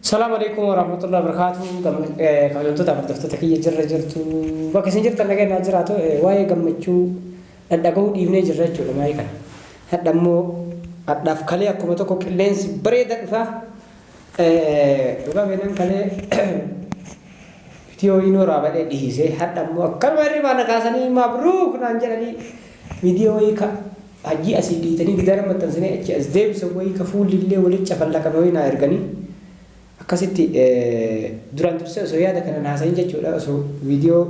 Salaamu alaikum warahmatullahi wabarakatuh. Kabajamtoota hordoftoota kiyya jirra jirtu. Bakka isin jirtan nagaan naa jiraatu. Waa'ee gammachuu dhadhagahuu dhiifnee jirra jechuudha maayii kana. Hadha immoo hadhaaf kalee akkuma tokko qilleensi bareeda dhufa. Dhugaa beenan kalee viidiyoo inoo raabadhee dhiisee hadha immoo akkanuma hirribaa na kaasanii mabruuk naan jedhanii viidiyoo wayii ka hajii asii dhiitanii gidaara maxxansanii achi as deebisan wayii ka fuulli illee walitti cafallaqame wayii naa erganii. Akkasitti duraan dursee osoo yaada kana hin haasayin jechuudha osoo viidiyoo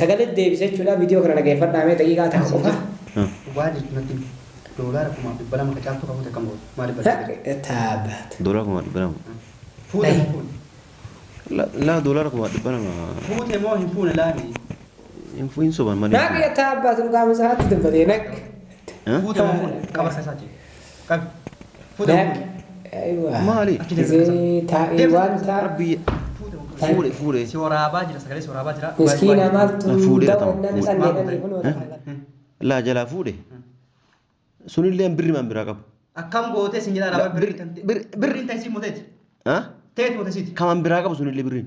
sagalee deebise jechuudha viidiyoo kana dhageeffadhaa mee daqiiqaa takka qofa. Waa jechuun natti himi. Doolaara 2,200 ka caaltuu ka fuute akkam goota? Maaliif balleessite? Taabaat. Doolaara 2,200. Fuute moo fuune? Laa doolaara 2,200. Fuute moo hin fuune laami? Hin soban malee. Naqi taabaat dhugaa masaatti dubbatee naqi. Fuute moo fuune? Qaba harka isaa achi. Qabi. Fuute moo Naqi. fuune? Aywa. Maali? Achi deebi harka isaa. Gisee taa'ee Deebi waan harka isaa. taa. Rabbi Fuute moo fuune? fuudhe fuudhe. Si waraabaa jira sagalee si waraabaa jira. Miskiina maaltu Fuudheera dawa ta'u. nan Maal xanne fuute? kunoo lafa. Laa jalaa fuudhe. Sunillee birri maan biraa qabu. Akkam gootee sin jedhaa La, raabaa birrii bir- tan bir- birriin tan isii moteeti. Ha? Teeti motesiiti. Kaman biraa qabu sunillee birriin.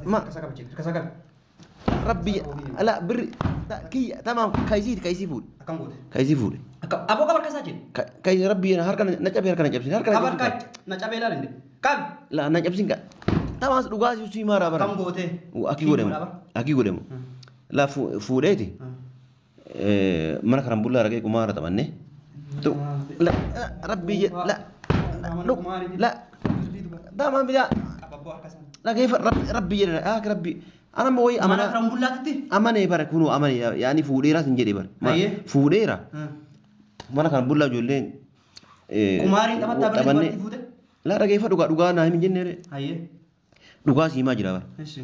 Ma Harka isaa qabi harka isaa qabi. Rabbi la birri kiyya tamaam kaysii kaysii fuudhe. Akkam goote? Kaysii fuudhe. Akkam aboo qaba harka isaa jedhe. Kaysii rabbi harka na cabee harka na cabsin harka na Qaba cabsin. harka na cabee ilaali inni. Qabi. La na cabsin ka. Tamaas dhugaa si maaraa bara. Akkam gootee? Akii godhemu. Akii godhemu. La fuudheeti. Mana karambullaa dhaqee qumaara taphanne. La rabbi la la tamaam bidaa dhageeffa rabbi jedhe ah rabbi anamma wayii Mana amanaa karambullaatitti? amanee bara kunoo amanee yaani fuudheeras hin jedhe bara fuudheera mana karambullaa ijoolleen Qumaariin taphattaa birrii taphannee dubartii fuute? la dhageeffa dhugaa dhugaa naa hin jenne Hayyee. dhugaa siimaa jira bara Ishi.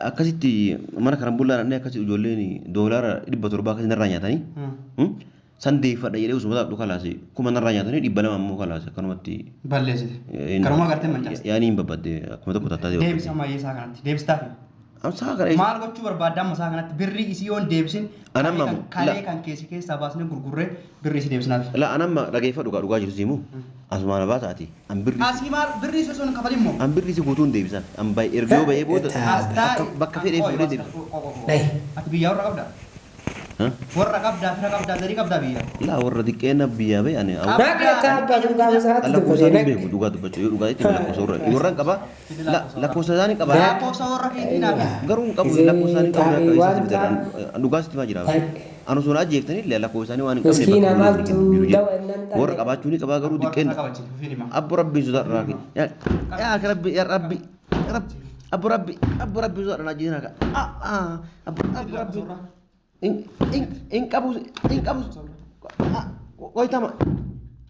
Akkasitti mana karambullaa dhaqnee akkasi ijoolleen doolaara 700 akkasi narraa nyaatanii san deeffadha jedhee osuma taphadhu kalaase 1,000 narraa nyaatanii 200 ammoo kalaase akkanumatti. Balleessite. Karuma agartee mancaase. Yaanii hin babbadde akkuma tokko tattaatee Deebisi amma isaa kanatti. Deebistaafi. Amsaa kana Maal gochuu barbaadda amma isaa kanatti birrii isii yoon deebisin Anamma kalee moo? kalee kan keessi keessaa baasnee gurgurree birrii isii deebisnaafi. La anamma dhageeffadhu gaa dhugaa jirtu siimu asumaan baasa ati an birrii Asii maal birrii isii osoo hin kafalin moo? An birrii si guutuun deebisaaf an bay erga yoo bahee booda As taa'i. bakka fedhee fuudhee deebisa. Dai. Ati biyyaa warra qabdaa? Warra qabdaa, fira qabdaa, zarii qabdaa biyyaa? Laa warra xiqqeenna biyyaa bahe ani Naqi taabaat dhugaa masaatti lakkoofsa dubbatee isaanii naqi. beeku dhugaa dubbachuu yoo dhugaa jetti lakkoofsa warra warra hin qaba lakkoofsa isaanii qaba Lakkoofsa warra keetii naa kenni. garuu hin qabu lakkoofsa isaanii qabu Gisee akka waan isa taa. dhugaa sitti maa jira anu sun ajjeeftanii illee lakkoofsa isaanii waan hin qabne Miskiina bakka maaltu jiru dawa nan xanne. warra qabaachuu ni qabaa garuu Abbo harka xiqqeenna isaa qabachiisi, ofiin hima. abbo rabbiin sodaadha yaa rabbi yaa rabbi rabbi abbo rabbi abbo rabbi sodaadha naa jeena ka abbo abbo rabbi hin qabu hin qabu qoytama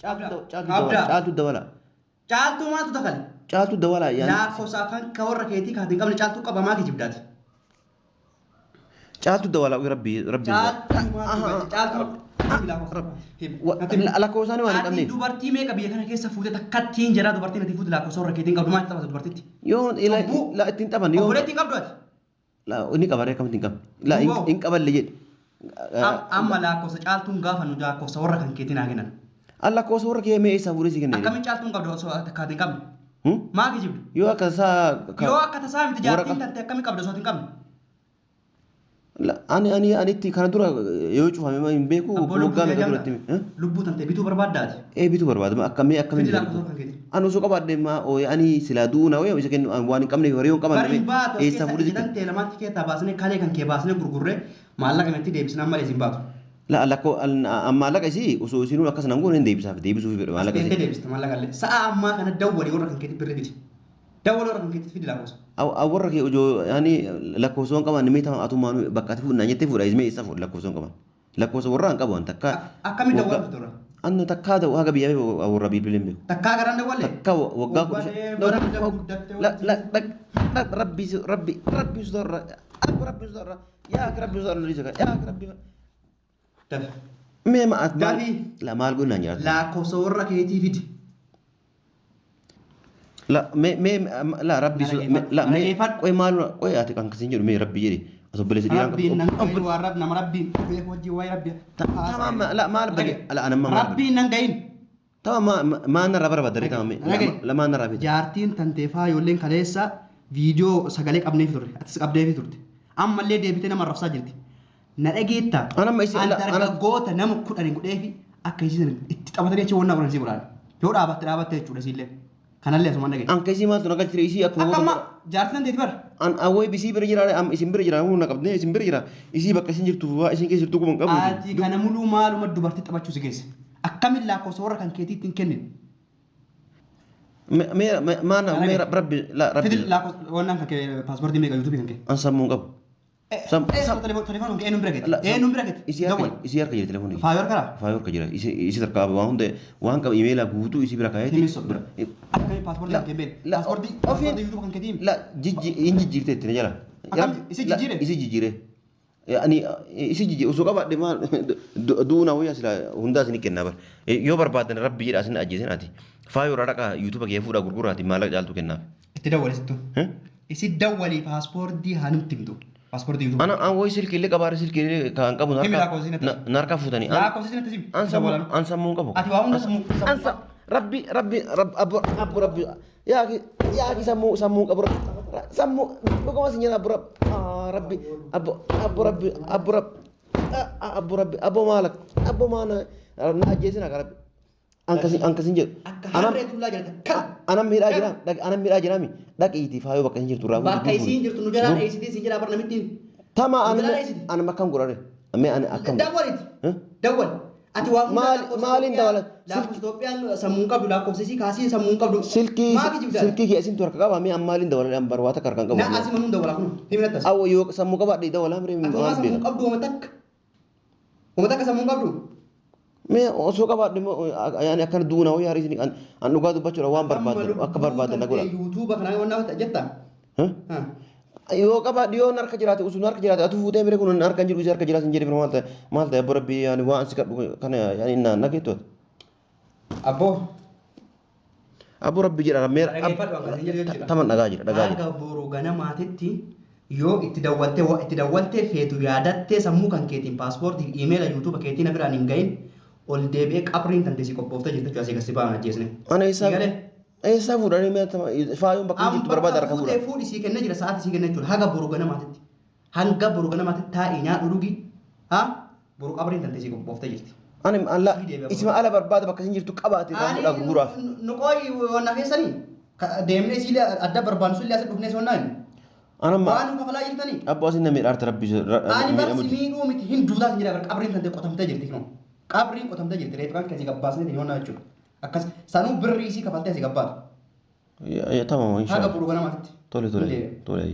caaltu caaltu dabala Caaltuu maaltu dakale? Caaltu dawala yaani Lakkoofsa kan ka warra keetii kaati hin qabne caaltuu qaba maa kijibdaati? Caaltu dawala rabbi rabbi Caaltuu maaltu galche? Caaltuu lakkoofsa isaanii waan hin Ati qabneef dubartii meeqa biyya kana keessa fuute takkattiin jedhaa dubartiin ati fuute lakkoofsa warra keetiin qabdu maal taphata dubartitti? Yoo la ittiin taphan yoo Obboleettiin qabdu ati? La inni qabaree akkamitti hin qabne la hin qaballe jedhe. Amma lakkoofsa caaltuun gaafa nu lakkoofsa warra kan keetiin haa kennan. An lakkoofsa warra kee mee eessaa fuudhee si kenne? Akkamiin caaltuun qabdu osoo takkaatiin hin qabne? Maa kijibdu? Yoo akka tasaa Yoo akka tasaa miti jaartiin tante akkamiin qabdu osoo hin qabne? Ani ani anitti kana dura yoo cufame hin beeku waggaa meeqa duratti. Lubbuu tante bituu barbaaddaati? Ee bituu barbaada akkamii akkamiin Fidi lakkoofsa warra kan keetii. An osoo qabaadhe maa ooye ani silaa du'uu na wayya isa kennu an waan hin qabneef horii hin qaban Bari hin baatu as eessaa keessa fuudhee ija tantee lamaatti keessaa baasnee kalee kan kee baasnee gurgurree maallaqa itti deebisnaan malee isin baatu. La lakkoo an maallaqa isii osoo isinuu akkas nan goone hin deebisaaf deebisuuf fedha maallaqa As isii. teessee deebista maallaqa illee. Sa'a ammaa kana dawwali warra kan keetii birri fidi. Dawwali warra kan keetii fidi lakkoofsa. Warra kee ojoo yaani lakkoofsa waan qaban mee tama atumaan bakka ati fuudhnaan jettee fuudha mee eessaa fuudha lakkoofsa waan qaban. Lakkoofsa warraa hin qabu an takkaa. Akkamiin dawwala fidda warra? Annu takkaa dawwa haga biyyaa beeku warra bilbilee hin beeku. Takkaa garaan dawwalle? Takkaa waggaa kudha shan. Bara guddattee La la la la rabbi rabbi rabbi sodaadha abbo rabbi sodaadha yaa rabbi sodaadha dhiisa yaa rabbi. Dafi. Mee ma at maal Dafi. la maal godhinaan jiraatu. Lakkoofsa warra keetii fidi. La mee mee la rabbi la mee Dhageeffadhu. qoy maal qoy ati kan kasin jedhu mee rabbi jedhi osoo obboleessa dhiiraan Rabbiin nan gahin waan rabbi nama rabbiin beeku wajjin waa'ee rabbi. Tamam la maal bade la anamma maal bade. Rabbiin nan gahin. Tama maa narraa barbaadare tama Dhagaye. lamaan narraa fite. Jaartiin tanteefaa ijoolleen kaleessa viidiyoo sagalee qabneefi turre. Atis qabdeefi turte. Ammallee deebitee nama arrabsaa jirti. Na dhageetta. Ana amma isi- An ana- dargaggoota nama 10 godheefi akka isiin itti taphatanii achi wannaa godhan si godhaan. Yoo dhaabatte dhaabatte jechuudha isiillee. Kanallee asumaan dhageetta. An keessi maaltu na galchire isii akkuma Akka amma jaartiin tanteeti bara. An awwee bisii bira jira am isin bira jira humna qabdee isin bira jira isii bakka isin jirtu waa isin keessa jirtu kuma hin qabu. Ati kana muluu maaluma dubartii taphachuu si geesse. Akkamiin lakkoofsa warra kan keetii ittiin kennin. Mee maana mee rabbi la rabbi Fidil lakkoofsa wannaan kan kee paaspoortii meeqa yuutuubii kan kee. An sammuu hin qabu. Telefoon kee eenyuun bira geete? Eenyuun bira geete? Isii harka isii harka jira telefoonni. Faayoo harka Faayoo harka jira isii isii harka waan hunda waan qaba imeelaa guutuu isii bira kaayee. Himin sobda. Akkamiin paaspoortii kan kee beekne? Paaspoortii paaspoortii yuutuubii kan keetii himi. La jijji hin jijjiirte itti na jala. Akkam isi jijjiire? Isi jijjiire. Ani isi jijjiire osoo qabaadhe maal du'uu naa wayyaa sila hundaa isin kennaa bar. Yoo barbaadan rabbi jedha isin ajjeesin ati. Faayoo irraa dhaqaa yuutuuba kee fuudhaa gurguraati maallaqa caaltu kennaaf. Itti dawwali sittu. Isi dawwali paaspoortii haa nutti himtu. Paaspoortii yuutuuba. Ana an wayi silkii illee qabaare silkii illee kan qabu Himi lakkoofsa isin natti. na harkaa fuutanii. Lakkoofsa isin natti himi. An sammuu an sammuu hin qabu. Ati waa hunda sammuu. An rabbi rabbi rabbi abbo abbo rabbi yaa ki yaa ki sammuu sammuu hin qabu sammuu dhuguma si nyaata abbo rabbi rabbi abbo abbo rabbi abbo rabbi abbo rabbi abbo maalak abbo maana na ajjeesina ka rabbi an kasin an kasin jedhu. Akka harree tullaa jirta. Kan. Anan miidhaa jira anan miidhaa jiraami dhaqiitii faayoo bakka isin jirtu irraa Bakka isiin jirtu nu jalaa dheessitee si jalaa bar namittiin. Tama Nu an jalaa dheessiti. an akkam godhare mee ani akkam Dawwaliti. Dawwal. Ati waa hunda lakkoofsa Maaliin Itoophiyaa- dawwala? Lakkoofsa Itoophiyaan sammuu hin qabdu lakkoofsa isii kaasii sammuu hin qabdu. Silkii Maa kijibdaa? silkii kee isintu harka qaba mee an maaliin dawala an barbaada akka harka hin Na qabu. asii manuun dawwala kun himi natti as. Awwa yoo sammuu qabaadhe dawala miree Ati waa maal sammuu hin beeka. qabdu wama takka. Wama takka sammuu hin qabdu. Mee osoo qabaadhe yaani akkana du'uu naa wayyaa hariisni an dhugaa dubbachuudha waan barbaadan akka barbaadan na godha. Yuutuuba kanaa waan naaf jetta. Yoo qabaadhe yoo harka jiraate osoo harka jiraate atu fuutee miree kun harka hin jiru isii harka jiraate hin jedhe maal ta'e maal ta'e abbo rabbi yaani waan si kadhu kana yaani na nageettu. Abboo. Abbo rabbi jedha mee Dhaggeeffadhu akka isin jedhu jechuudha. taman dhagaa jira dhagaa jira. Haga boru ganamaatitti yoo itti dawwaltee waa itti dawwaltee feetu yaadattee sammuu kan keetiin paaspoortii fi iimeela yuutuuba keetiin na biraan hin gahin ol deebi'ee qabriin tan teessii qophooftee jirti jechuudha asii gadi ba'an ajjeesne. Ana eessaa Galee. eessaa fuudhanii mee tama faayoon bakka hin jirtu barbaada harka Fuutee fuudha. fuudhi sii kennee jira sa'aatii sii kennee jechuudha haga boru ganamaatitti. Hanga boru ganamaatitti taa'ii nyaadhu dhugi haa boru qabriin tan teessii qophooftee jirti. Ani alla isima ala barbaada bakka isin jirtu qabaate irraa fuudhaa gurguraaf. Nu qooyi wanna keessanii deemnee isiilee adda barbaannu sullee asii dhufnee sonnaan. Ana ma Waan nu kafalaa jirtanii. abbo asin namni dhaarte rabbi Ani bar si miidhuu miti hin duutaa sin jira qabriin tante qotamtee jirti kinoo. Qabriin qotamtee jirti reefu kan kasii gabbaasnee hin honnaa jechuudha. Akkas sanuu birrii isii kafaltee asii gabbaatu. Tamam Haga inshallah. boru ganamaatitti. Tole tole tole.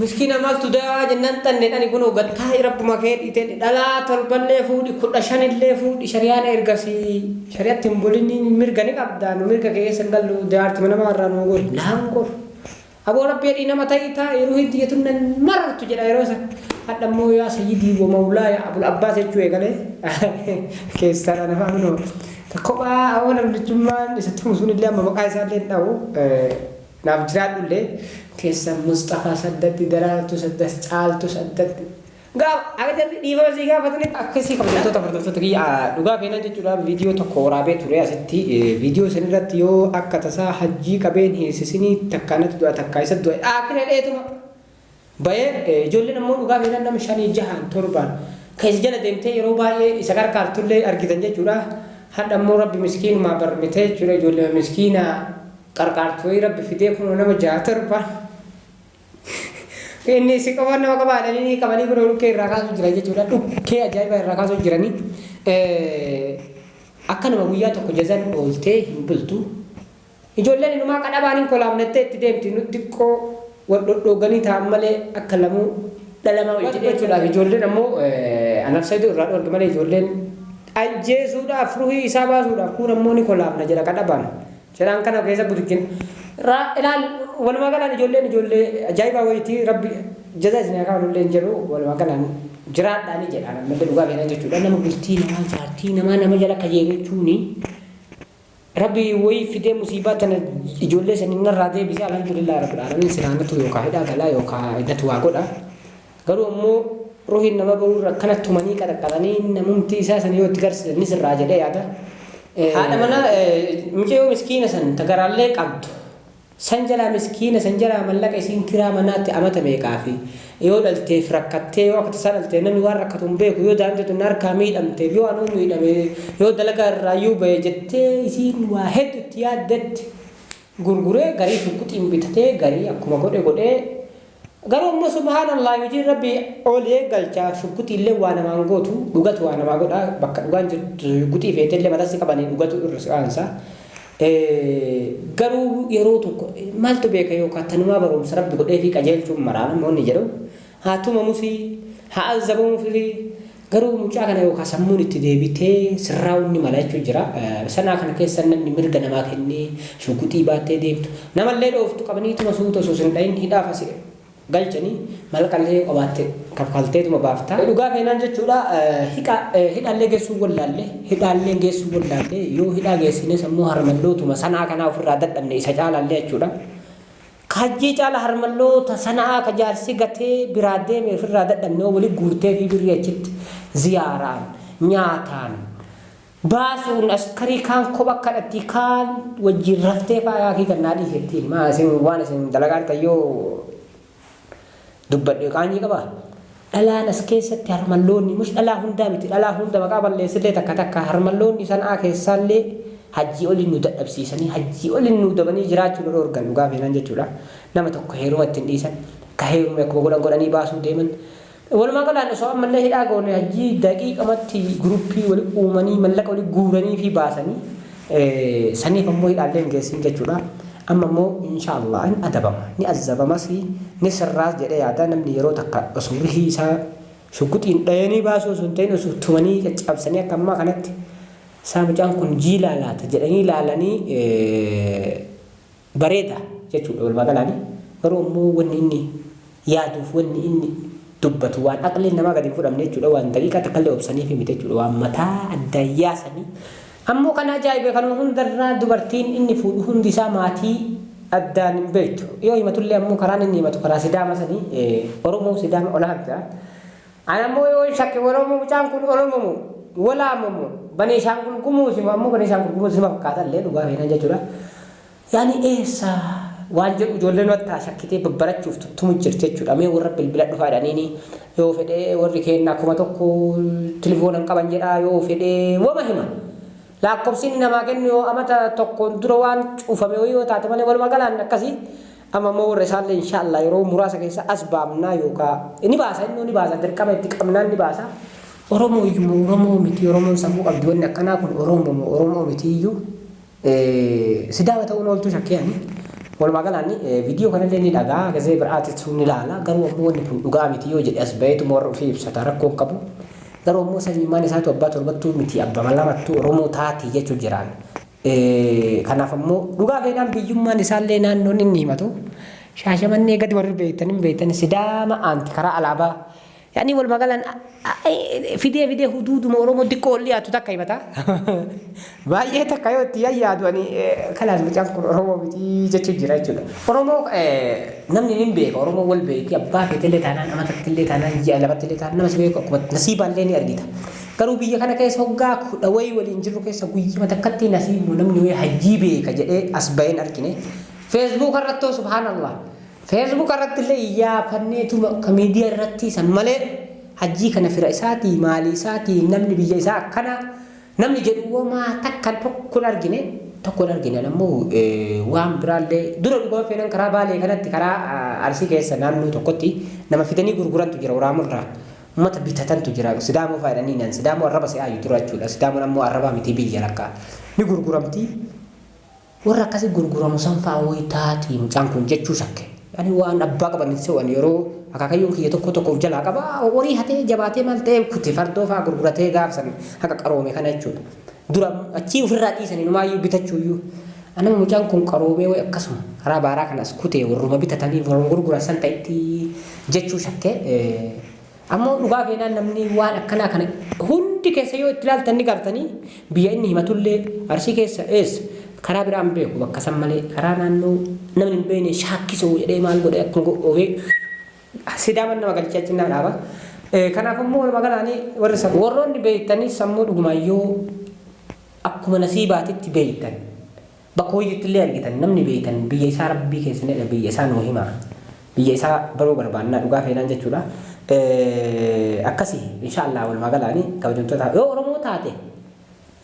Miskiina maaltu da'aa jennaan xanneen ani kun gattaa rabbuma kee dhiitee dhalaa torballee fuudhi 15illee fuudhi shari'aan ergasii shari'atti hin bulin mirga ni qabda nu mirga keessa hin gallu jaartima nama irraa nu gori naan gor. Aboo rabbi jedhii nama ta'i ta'a yeroo hin xiyyeetu nan marartu jedha yeroo san. Hadha immoo yaa sayyidii wa mawlaa yaa abul abbaas jechuu eegalee keessaa nama amnoo. Kophaa awwa namtichummaan isatti himu illee amma maqaa isaa illee hin dha'u naaf jiraadhu illee keessa Mustafaa saddatti Daraartuu saddatti Caaltuu saddatti. Gaafa akka jarri dhiifama sii gaafatanii akkasii kabajamtoota hordoftoota kiyya dhugaa feenan jechuudha viidiyoo tokko waraabee ture asitti viidiyoo san irratti yoo akka tasaa hajjii qabeen hiisisinii takkaanatti du'a takkaa isa du'a akkina dheetuma. Bayee ijoolleen ammoo dhugaa feenan nama 5 6 7 keessa jala deemtee yeroo baay'ee isa qarqaartullee argitan jechuudha. Hadha ammoo rabbi miskiinumaa barmitee jechuudha ijoollee miskiina qarqaartuu rabbi fidee kunoo nama 6 7. Inni si qaban nama qabaadhanii ni qabanii kunoo dhukkee irraa kaasuu jiran jechuudha. Dhukkee ajaa'ibaa irraa kaasuu jiranii. Akka nama guyyaa tokko jazan ooltee hin bultu. Ijoolleen inumaa qadhabaan hin kolaafnettee itti deemti nutti xiqqoo wal dhodhooganii ta'an malee akka lamuu dhalamaa hojii jechuudhaaf ijoolleen ammoo anaaf sayidu irraa dhoorge malee ijoolleen ajjeesuudhaaf ruhii isaa baasuudhaaf kun ammoo ni kolaafna jedha qadhabaan. Jedhaan kana keessa butukin. Ilaal walumaa galaan ijoolleen ijoollee ajaa'ibaa wayitii rabbi jaza isin haa kaa'u illee jedhu walumaa galaan jiraadhaani jedha ammallee dhugaa feenan jechuudha. Nama bultii namaa jaartii namaa nama jala kajeelu jechuuni rabbi wayii fidee musiibaa tana ijoollee sanii narraa deebisee alhamdulillah rabbil aalamiin sinaanatu yookaan hidhaa galaa yookaan hidhatu waa godha. Garuu ammoo ruhiin nama bahuu irra akkana tumanii qaxaqqaxanii namumti isaa sanii yoo itti garsiisan ni sirraa jedhee yaada. Haadha manaa mucayyoo miskiina san tagaraallee qabdu. San jalaa miskiina san jalaa mallaqa isiin kiraa manaatti amata meeqaa fi yoo dhalteef rakkattee, yoo akka tasaa dhaltee namni waan rakkatu hin beeku, yoo daa'imti tun harkaa miidhamteef, yoo anuu miidhame, yoo dalagaa irraayyuu bahe jettee isiin waa hedduu itti yaaddetti gurguree, garii shugguxiin bitatee, garii akkuma godhe godhee. Garuu immoo subhaanallah, hojiin Rabbii olee galchaa. Shugguxiillee waa namaan gootu, dhugatu waa namaa godha. Bakka dhugaan jirtu shugguxii feetellee matasi qabanii dhugatu irra si'aansa. Garuu yeroo tokko maaltu beeka, yookaan tanumaa barumsa Rabbi godhee fi qajeelchuun maraa namoonni jedhu, haa tumamusii haa azabamuufii, garuu mucaa kana yookaan sammuun itti deebitee sirraa'uun ni mala jechuun jira. Sanaa kana keessa namni mirga namaa kennee shugguxii baattee deemtu namallee dhooftu qabaniituma suuta osoo sin dhahin hidhaaf asi galchanii, malqallee qabaatte kaffalteetuma baafta. Dhugaa feenaan jechuudha, hidhaallee geessuu wallaalle, hidhaallee geessuu wallaalle. Yoo hidhaa geessines ammoo harmallootuma sanaa kanaa ofirraa dadhabne isa caalaallee jechuudha. Kaajjii caala harmalloota sanaa ka jaarsi gatee biraa deeme ofirraa dadhabne wali guurtee fi birrii achitti ziyaaraan nyaataan baasuun askarii kaan kopha kadhatti kaan wajjin raftee faayaa kii kan naa dhiisettiin maa isin waan isin dalagaa jirtan yoo dubbadhe qaanyii qabaa. Dhalaan as keessatti harmalloonni mush dhalaa hundaa miti, dhalaa hunda maqaa balleessillee, takka takka harmalloonni sanaa keessaallee hajjii oliin nu dadhabsiisanii, hajjii oliin nu dabanii jiraachuu nu dhoorgan. Dhugaa feenaan jechuudha. Nama tokko heeruma ittiin dhiisan, ka heerume akkuma godhan godhanii baasuu deeman. Walumaa galaan osoo ammallee hidhaa goone hajjii daqiiqamatti guruppii wali uumanii mallaqa wali guuranii fi baasanii, saniif ammoo hidhaallee hin geessin jechuudha. Amma immoo inshaallah ni adabama, ni azabamas, ni sirraas jedhee yaada. Namni yeroo takka osoo rihii isaa shugguxiin dhayanii baasuu osoo hin ta'in, osoo tumanii caccabsanii akka ammaa kanatti isaa mucaan kun jiilaa laata jedhanii ilaalanii bareeda jechuudha walumaa galaani. Garuu ammoo wanni inni yaaduuf wanni inni dubbatu waan aqliin namaa gadi hin fudhamne jechuudha. Waan daqiiqaa takka illee obsanii fi miti jechuudha. Waan mataa addaan yaasanii. Ammoo kan ajaa'ibe kanuma hundarraa dubartiin inni fuudhu hundi isaa maatii addaan hin beektu. Yoo himatullee ammoo karaan inni himatu karaa Sidaama sanii, Oromoo Sidaama olaantaa. Ani ammoo yoo shakke Oromoo mucaan kun Oromoo moo walaamu moo Baniishaangul Gumuuz ammoo Baniishaangul Gumuuz sima fakkaata illee dhugaa feenan jechuudha. Yaani eessa waan jedhu ijoolleen wattaa shakkitee babbarachuuf tuttumu jirti jechuudha. Mee warra bilbila dhufaa jedhaniini yoo fedhee warri keenya 1000 tilifoona hin qaban jedhaa, yoo fedhee wama hima. Lakkoofsi inni namaa kennu yoo amata tokkoon dura waan cufame wayii yoo taate malee walumaa galaan akkasii. Amma immoo warra isaallee inshaallah yeroo muraasa keessa as baafnaa yookaan ni baasa, inni ni baasa, dirqama itti qabnaan ni baasa. Oromoo iyyuu Oromoo miti, Oromoon sammuu qabdi. Wanni akkanaa kun Oromoo moo Oromoo miti iyyuu Sidaama ta'uun ooltuu shakkee ani. Walumaa galaan viidiyoo kanallee ni dhagaa, gazee biraatis ni ilaala. Garuu ammoo wanni kun dhugaa miti yoo jedhe as baheetuma warra ofii ibsata, rakkoo hin qabu. Garuu ammoo sanyummaan isaatu abbaa torbattuu miti, abbama lamattuu Oromoo taati jechuu jiraan. Kanaaf ammoo dhugaa feenaan biyyummaan isaallee naannoon inni himatu Shaashamannee gadi, warri beektan hin beektan, Sidaama aanti karaa alaabaa. Yaani walumaa galaan fidee fidee huduuduma Oromoo xiqqoo ol dhiyaatu takka himata. Baay'ee takka yoo itti yayyaadu ani kalaas mucaan kun Oromoo miti jechuun jira jechuudha. Oromoo namni ni beeka, Oromoo wal beeki, abbaa feetillee taanaan, amatattillee taanaan, ji'a lamattillee taanaan nama si beeku akkuma nasiibaallee ni argita. Garuu biyya kana keessa hoggaa 10 wayii waliin jirru keessa guyyuma takkatti nasiibnu namni wayii hajjii beeka jedhee as baheen argine. Feesbuuka irrattoo subhaanallah. Facebook irratti illee iyyaafanneetuma akka miidiyaa irratti san malee hajjii kana fira isaatii maalii isaatii namni biyya isaa akkana namni jedhu womaa takka tokko hin argine, tokko hin argine. Ammoo waan biraallee dura dhugama feenan karaa Baalee kanatti, karaa Arsii keessa naannoo tokkotti nama fidanii gurgurantu jira, waraamurraa ummata bitatantu jira. Sidaamoo faayidhanii nan Sidaamoo arraba se'aayu dura jechuudha. Sidaamoon ammoo arrabaa miti, biyya lakkaa ni gurguramti. Warra akkasi gurguramu san fa'aa wayi taati mucaan kun jechuu shakke. Ani waan abbaa qaban hin se'u. Ani yeroo akaakayyuun kiyya tokko tokko of jalaa qaba, horii hatee jabaatee maal ta'ee kute, fardoo fa'aa gurguratee gaaf san haqa qaroome kana jechuudha. Dura achii ofirraa dhiisanii numaayyuu bitachuuyyuu. Anama mucaan kun qaroomee wayi akkasuma karaa baaraa kanas kutee warruma bitatanii warruma gurguran san ta'itti jechuu shakke. Ammoo dhugaa feenaan namni waan akkanaa kana hundi keessa yoo itti ilaaltan ni gartanii biyya inni himatullee Arsii keessa eessa karaa biraan beeku bakka san malee karaa naannoo namni hin beekne shaakkisoo jedhee maal godhee akkuma oofee Sidaaman nama galchee achi naa dhaaba. Kanaaf immoo walumaa galaanii warri warroonni beektanii sammuu dhugumaayyuu Akkuma nasiibaatitti beeytan. Bakka hojiitti illee argitan namni beeytan biyya isaa rabbii keessanidha biyya isaa nuu himaa. Biyya isaa baruu barbaannaa dhugaa feenaan jechuudha. Akkasi inshaallah walumaa galaanii kabajamtoota yoo Oromoo taate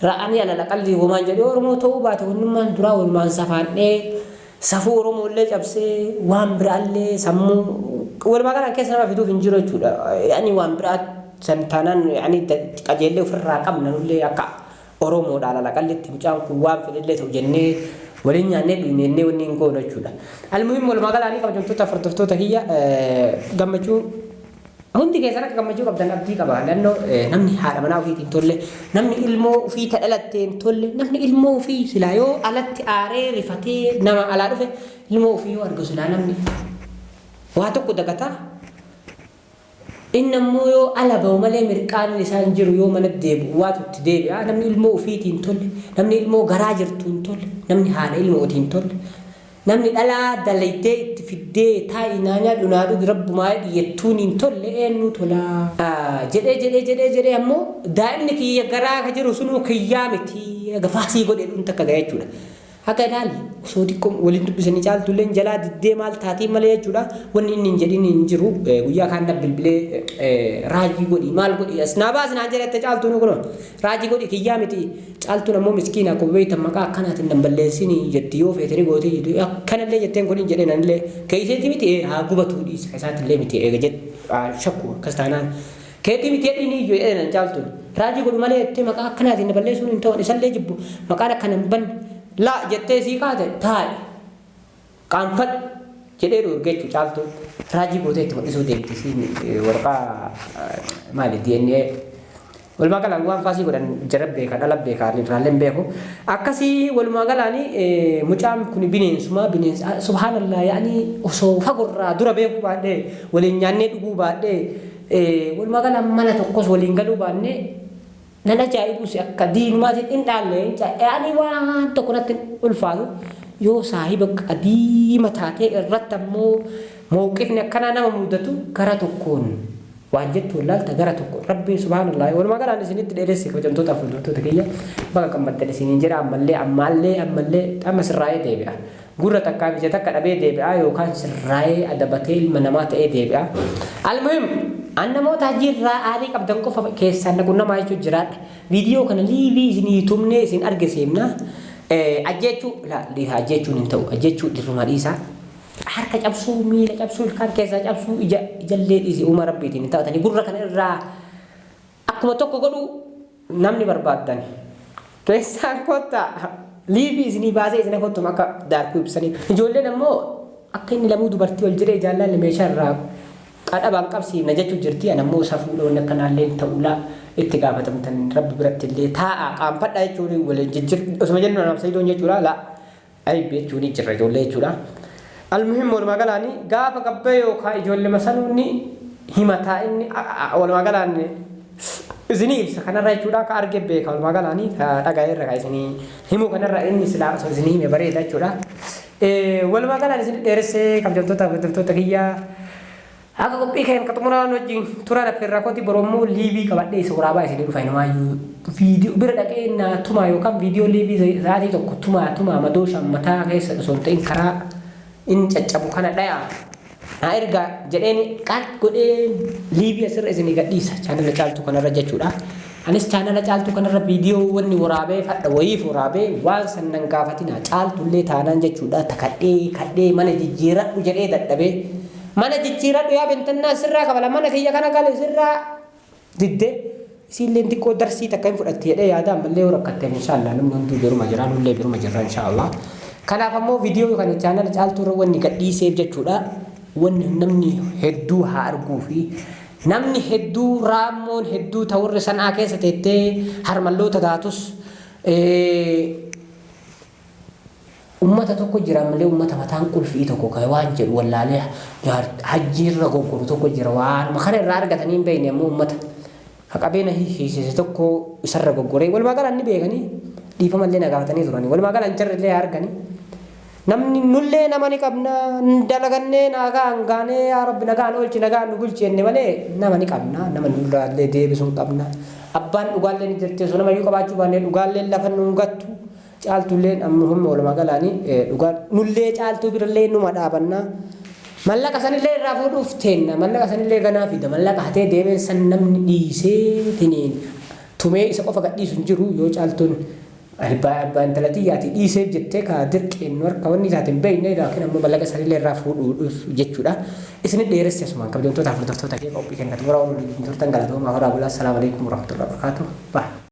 ra'anii alal aqalli homaan jedhu yoo Oromoo ta'uu baate wannummaan duraa walumaan safaadhee safuu Oromoo illee cabsee waan biraallee sammuu walumaa galaan keessa nama fiduuf hin jiru jechuudha. Yaani waan biraa san taanaan yaani qajeellee ofirraa qabna nullee akka Oromoodha alal aqallitti mucaan kun waan fedhellee ta'u jennee waliin nyaannee dhugnee wanni hin goonu jechuudha. Almuhim walumaa galaanii kabajamtoota hordoftoota kiyya gammachuu hundi keessan akka gammachuu qabdan abdii qaba. Naannoo namni haadha manaa ofiitiin hin tolle, namni ilmoo ofii ta dhalatte hin tolle, namni ilmoo ofii silaa yoo alatti aaree rifatee nama alaa dhufe ilmoo ofii yoo argu silaa namni waa tokko dagataa. Inni ammoo yoo ala ba'u malee mirqaanni isaa hin jiru yoo mana deebi'u waatu itti deebi'a. Namni ilmoo ofiitiin hin tolle, namni ilmoo garaa jirtu hin tolle, namni haadha ilmootiin hin tolle, namni dhalaa dalaydee itti fiddee taa'i naa nyaadhu naa dhugi rabbumaa dhiyeettuun hin tolle eenyu tolaa. Jedhee jedhee jedhee jedhee ammoo daa'imni kiyya garaa ka jiru sunuu kiyyaa miti gafaasii godhee dhuun takka ga'e jechuudha. Akka ilaali osoo xiqqoo waliin dubbisanii caaltulleen jalaa diddee maal taatii malee jechuudha. Wanni inni hin jedhin hin jiru. Guyyaa kaan na bilbilee raajii godhi maal godhi as naa baasi naan jedhette caaltuun kunoo raajii godhi kiyyaa miti. Caaltuun ammoo miskiina akkuma beektan maqaa akkanaatiin nan balleessini jetti yoo feete ni gootee jettu akkanallee jetteen godhin jedheen anillee keeyseeti miti haa gubatuu dhiisi isaatillee miti eega jette shakku akkas taanaan. Keetii miti jedhiin iyyuu jedheen an caaltuun. Raajii godhu malee jettee maqaa akkanaatiin na balleessuun hin ta'u isallee jibbu maqaan akkana hin banne laa jettee sii kaate taa'i qaanfadhu jedhee dhoorge jechuudha caaltuun. Raajii gootee itti mul'isuu deemti isiin waraqaa maali DNA. Walumaa galaan waan faasii godhan jara beeka dhala beeka irraallee hin beeku. Akkasii walumaa galaani mucaan kun bineensuma bineensa subhaanallah yaani osoo fagorraa dura beekuu baadhee waliin nyaannee dhuguu baadhee walumaa galaan mana tokkos waliin galuu baannee nan ajaa'ibus akka diinumaatiin hin dhaalle yaani waan tokko natti ulfaatu yoo saahiba qadiima taatee irratti ammoo mawqifni akkanaa nama mudatu gara tokkoon waan jettu wallaalta gara tokko rabbiin subhaanallah walumaa galaan isinitti dheeresse kabajamtoota fuuldurtoota kiyya baga gammaddan isiniin jedha ammallee ammaallee ammallee amma sirraa'ee deebi'a gurra takkaa ija takka dhabee deebi'a yookaan sirraa'ee adabatee ilma namaa ta'ee deebi'a. Almuhim an namoota hojiirraa aarii qabdan qofa keessaan naqunnamaa jechuun jiraadha. Viidiyoo kana liivii isinii tumnee isin argisiifna. Ajjeechuu ajjeechuun hin ta'u ajjeechuu dhirrumaa dhiisaa. Harka cabsuu, miila cabsuu, ilkaan keessaa cabsuu, ija ijallee dhiisi uumaa rabbiitiin hin taphatanii gurra kana irraa akkuma tokko godhu namni barbaaddan. Keessaan kottaa liivii isinii baasee isin kottum akka daarkuu ibsanii. Ijoolleen ammoo akka inni lamuu dubartii ol jedhee jaallalli meeshaa irraa qadhabaan qabsiifna jechuu jirti. Ani ammoo safuudha wanni akkanaallee ta'uula itti gaafatamtan rabbi biratti illee taa'a qaanfadha jechuun waliin jijjir osuma jennu anaaf sayidoon jechuudha laa ayib jechuun jirra ijoollee jechuudha. Almuhim walumaa galaanii gaafa gabbee yookaan ijoollee masanuun himataa inni walumaa galaan isinii ibsa kanarra jechuudha ka arge beeka walumaa galaanii ka dhaga'e irra ka isinii himuu kanarra inni silaa osoo isinii hime bareeda jechuudha. Walumaa galaan isin dheeressee kabajamtoota hordoftoota kiyyaa akka qophii keenya xumuraan wajjin turan affeerraa kooti borommoo liivii qabadhee isa waraabaa isinii dhufa inumaayyuu viidiyoo bira dhaqee naa tumaa yookaan viidiyoo liivii sa'aatii tokko tumaa tumaa madooshaan mataa keessa osoo hin ta'in karaa inni caccabu kana dhayaa naa ergaa jedheen qaat godhee liivii asirra isinii gadhiisa chaanala caaltuu kanarra jechuudha. Anis chaanala caaltuu kanarra viidiyoo wanni waraabee fadha wayiif waraabee waan san nan gaafatina caaltullee taanaan jechuudha takadhee kadhee mana jijjiiradhu jedhee dadhabee mana jijjiiradhu yaa bintannaa sirraa kabala mana kiyya kana gale sirraa diddee isiilleen xiqqoo darsii takka hin fudhatti jedhee yaada ammallee yoo rakkatteen inshaallah namni hunduu biruma jira nullee biruma jirra inshaallah. Kanaaf ammoo viidiyoo kana chaanala caaltuu irra wanni gadhiiseef jechuudha wanni namni hedduu haa arguu fi namni hedduu raammoon hedduu ta'urri sanaa keessa teettee harmalloota taatus ummata tokko jira malee ummata mataan qulfii tokko kan waan jedhu wallaalee hajjiirra goggoru tokko jira waanuma kana irraa argatanii hin beekne ammoo ummata ka qabeena hiisise tokko isarra goggoree walumaa galaan ni beekanii dhiifamallee na gaafatanii turanii walumaa galaan jarrillee arganii namni nullee nama ni qabna dalagannee nagaan gaanee yaa rabbi nagaan oolchi nagaan nu bulchi jenne malee nama ni qabna nama nurraallee deebisuu hin qabna. Abbaan dhugaallee ni jirti osoo namayyuu qabaachuu baannee dhugaallee lafa nu gattu caaltulleen amma humna walumaa galaanii dhugaa nullee caaltuu birallee numa dhaabannaa. Mallaqa sanillee irraa fuudhuuf teenna mallaqa sanillee ganaa fida mallaqa hatee deemee san namni dhiisee tiniin tumee isa qofa gadhiisu hin jiru yoo caaltuun abbaa abbaa intala tiyyaati dhiiseef jettee ka dirqiin nu harka wanni isaati hin beekne laakiin ammoo mallaqa sanillee irraa fuudhuuf jechuudha. Isin dheeresse asumaan kabajamtoota hordoftoota kee qophii kennatu warra waliin turtan galatoomaa horaa bulaa. Assalaamu alaikum warahmatullahi wabarakatuh. Bye.